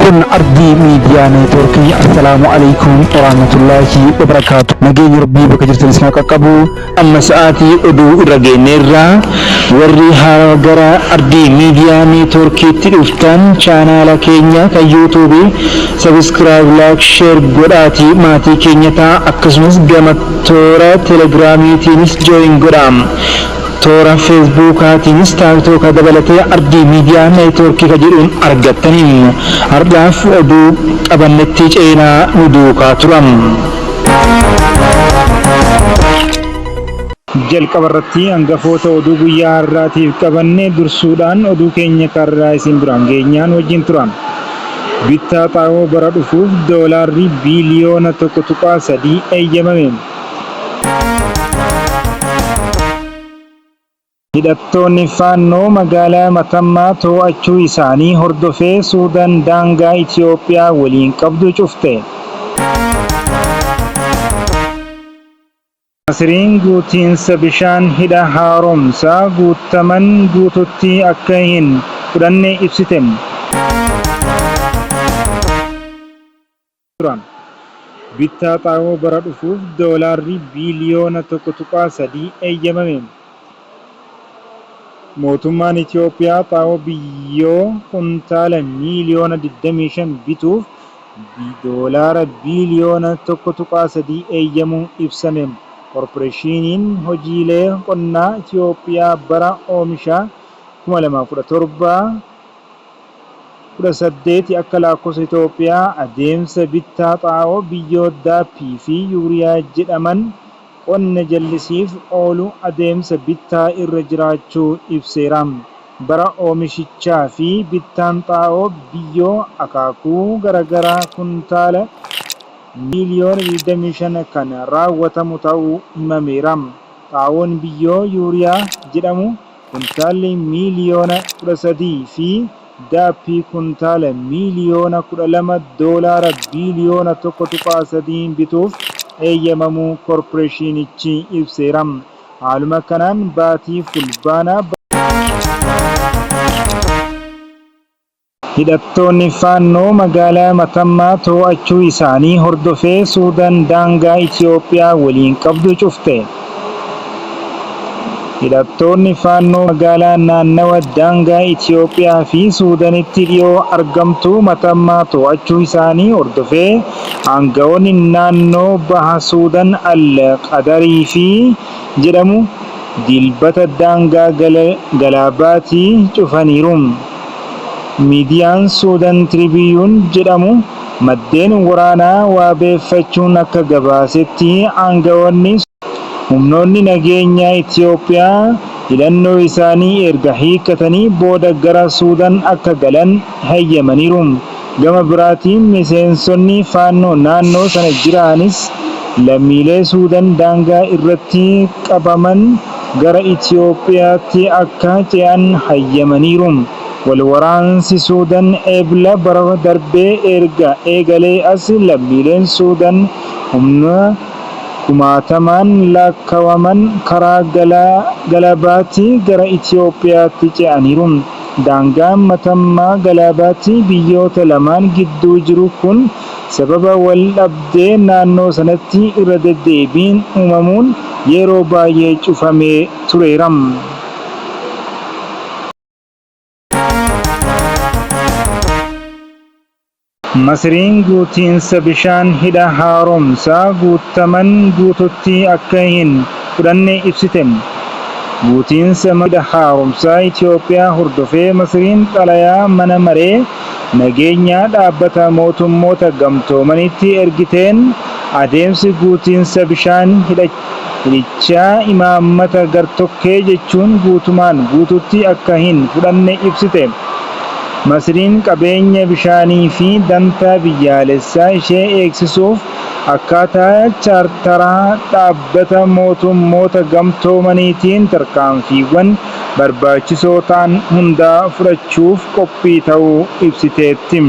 Kun Ardii Miidiyaa Neetwoorkii. Assalaamu Aleykum Warahmatullaahi Wabarakaatu. Nageenyi Rabbii bakka jirtan isin haa qaqqabu. Amma sa'aatii oduu irra geenyeerra. Warri haarawa gara Ardii Miidiyaa Neetwoorkiitti dhuftan chaanaala keenya kan yuutuubii sabiskiraayib, laayik, sheer godhaatii maatii keenya ta'a. Akkasumas gama toora telegiraamiitiinis jooyin godhaa. Toora Feesbuukaatiinis Taaktooka dabalatee Ardii Miidiyaa Neetwoorkii ka jedhuun argattanii. Hardhaaf oduu qabannetti ceenaa nu duukaa tura. Jalqaba irratti hangafoota oduu guyyaa har'aatiif qabanne dursuudhaan oduu keenya karraa isin biraan geenyaan wajjin tura. Bittaa xaa'oo bara dhufuuf doolaarri biiliyoona 1.3 eeyyamame. Hidhattoonni Faannoo magaalaa Matammaa too'achuu isaanii hordofee Suudaan daangaa Itiyoophiyaa waliin qabdu cufte. Masiriin guutiinsa bishaan hidha haaromsaa guuttaman guututti akka hin fudhanne ibsite. Turan. Bittaa xaa'oo bara dhufuuf doolaarri biiliyoona 1.3 eeyyamame. Mootummaan Itiyoophiyaa xaa'oo biyyoo kuntaala miiliyoona 25 bituuf doolaara biiliyoona 1.3 eeyyamuu ibsame. Korporeeshiniin Hojiilee Qonnaa Itiyoophiyaa bara oomishaa 2017, 18 akka lakkoofsa Itoophiyaa adeemsa bittaa xaa'oo biyyoo daappii fi yuuriyaa jedhaman qonna jallisiif oolu adeemsa bittaa irra jiraachuu ibseera. Bara oomishichaa fi bittaan xaa'oo biyyoo akaakuu garagaraa kuntaala miiliyoona 25 kan raawwatamu ta'uu himameera. Xaa'oon biyyoo yuuriyaa jedhamu kuntaalli miiliyoona 13 fi Daappii kuntaala miiliyoona 12 Doolaara biiliyoona 1.3n bituuf eeyyamamuu korporeeshinichi ibseera. Haaluma kanaan baatii Fulbaana. Hidhattoonni Faannoo magaalaa Matammaa too'achuu isaanii hordofee Suudaan daangaa Itiyoophiyaa waliin qabdu cufte. Hidhattoonni Faannoo magaalaa naannawa daangaa Itiyoophiyaa fi Suudanitti dhiyoo argamtu Matammaa to'achuu isaanii hordofee aanga'oonni naannoo Baha Suudan Al Qadariifi jedhamu Dilbata daangaa Galaabaati cufaniiru. Miidiyaan Suudan Tiribiyuun jedhamu maddeen waraanaa waabeeffachuun akka gabaasetti aanga'oonni Humnoonni nageenyaa Itiyoophiyaa hidhannoo isaanii erga hiikkatanii booda gara Suudan akka galan hayyamaniiru. Gama biraatiin miseensonni Faannoo naannoo sana jiraanis lammiilee Suudan daangaa irratti qabaman gara Itiyoophiyaatti akka ce'an hayyamaniiru. Wal waraansi Suudan Ebla bara darbee erga eegalee as lammiileen Suudan humna kumaatamaan laakkawaman karaa Galabaati gara Itiyoophiyaatti ce'aniiru. Daangaan Matammaa Galabaati biyyoota lamaan gidduu jiru kun sababa wal dhabdee naannoo sanatti irra deddeebiin uumamuun yeroo baay'ee cufamee tureera. Masiriin guutiinsa bishaan hidha haaromsaa guuttaman guututti akka hin fudhanne ibsite. Guutiinsa hidha haaromsaa Itiyoophiyaa hordofee Masiriin xalayaa mana maree nageenyaa dhaabbata mootummoota gamtoomaniitti ergiteen adeemsi guutiinsa bishaan hidhichaa imaammata gartokkee jechuun guutumaan guututti akka hin fudhanne ibsite. Masriin qabeenya bishaanii fi dantaa biyyaalessaa ishee eegsisuuf akkaataa chaartara Dhaabbata Mootummoota Gamtoomaniitiin tarkaanfiiwwan barbaachisoo ta'an hundaa fudhachuuf qophii ta'uu ibsiteetti.